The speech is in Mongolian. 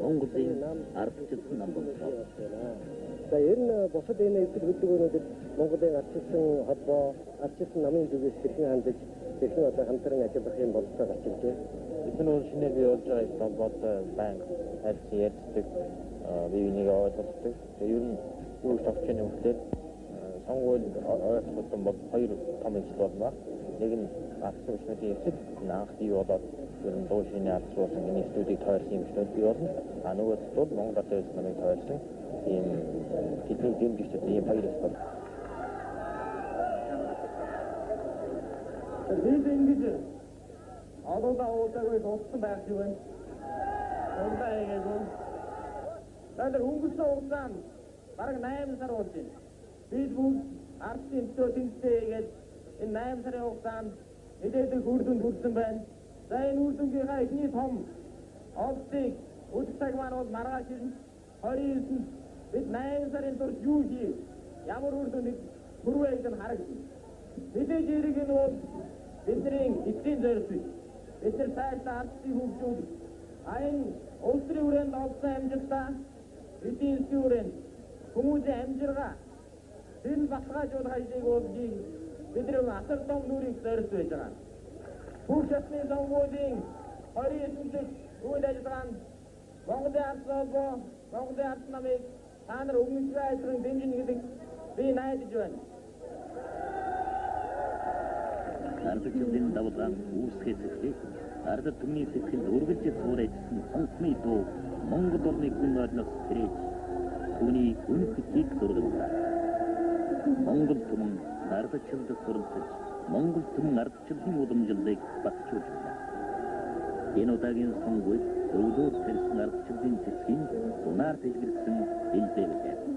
Монголын ардчилсан нам боллоо. За ер нь бусад энэ эвдэл хөдөлгөөнүүдэд Монголын ардчилсан холбоо, ардчилсан намын зүгээс хэрхэн хандаж, хэрхэн одоо хамтран ажиллах юм бололцоо гарч иржээ. Бид нар бол шинээр бий болж байгаа холбоотой байнга харилцан ярилцдаг, бие биенийг ойлголцдог. Тэгээ ер нь юу гэж тогтож байгаа юм гэхээр сонгуул ойлгох бол хоёр том ижил болно. Нэг нь ардсан хүчнүүдийн эвсэл, анх бий болоод ер нь дуу шинэ ардчруулсан энэ студийг тойрсон юм шнүүд бий болно. А нөгөө талд бол Монгол Ардын намыг тойрсон ийм тэднийг дэмжиж ийм хоёр эс бол. Бид ингэж олоолаа уулаагүй дутсан байх юм байна. Ундаа хийгээгүй. Тэгэхээр өнгөрсөн хугацаанд бараг 8 сар болж байна. Бид бүгд ардын төлөө тэнцээ хийгээд энэ 8 сарын хугацаанд нэлээд үр дүнд хүрсэн байна. За энэ үр дүнгийнхаа эхний том олдыг өдөр цаг маань бол маргааш ирнэ. 29-нд бид 8 сарын турш юу хийв? Ямар үр дүнд хүрвэ гэдэг нь харагдана. Мэдээж эрэг нь бол бидний эцсийн зорилт биш. Бид нар цаашдаа ардыг хөгжүүлэх, энэ улс төрийн хүрээнд олсон амжилтаа эдийн засгийн хүрээнд хүмүүсийн амжиргаа тэр баталгаажуулах ажлыг бол бидний асар том нүрийг зорилт байж байгаа. Бүх шатны сонгуулийн 29 дэх үйл ажиллагаанд Монголын ард холбоо, Монголын ард намыг та нар өмнөсгөө ажиллахын дэмжинэ гэдэг би найдаж байна. Ардчилын давлгаан үүсгэс эхлэх ард түмний сэтгэлд үргэлж цуурайдсан хонхны дуу Монгол орныг гүн ойрноос сэрээж түүний үнэт зургалаа. Монгол түмэн ардчилд суралцаж, Монгол түмэн ардчилын уламжлалыг батжууллаа. Энэ удаагийн сонгуульд өвлөөр сэрсэн ардчилын цэцгийн сунаар дэлгэрсэн элдээ билээ.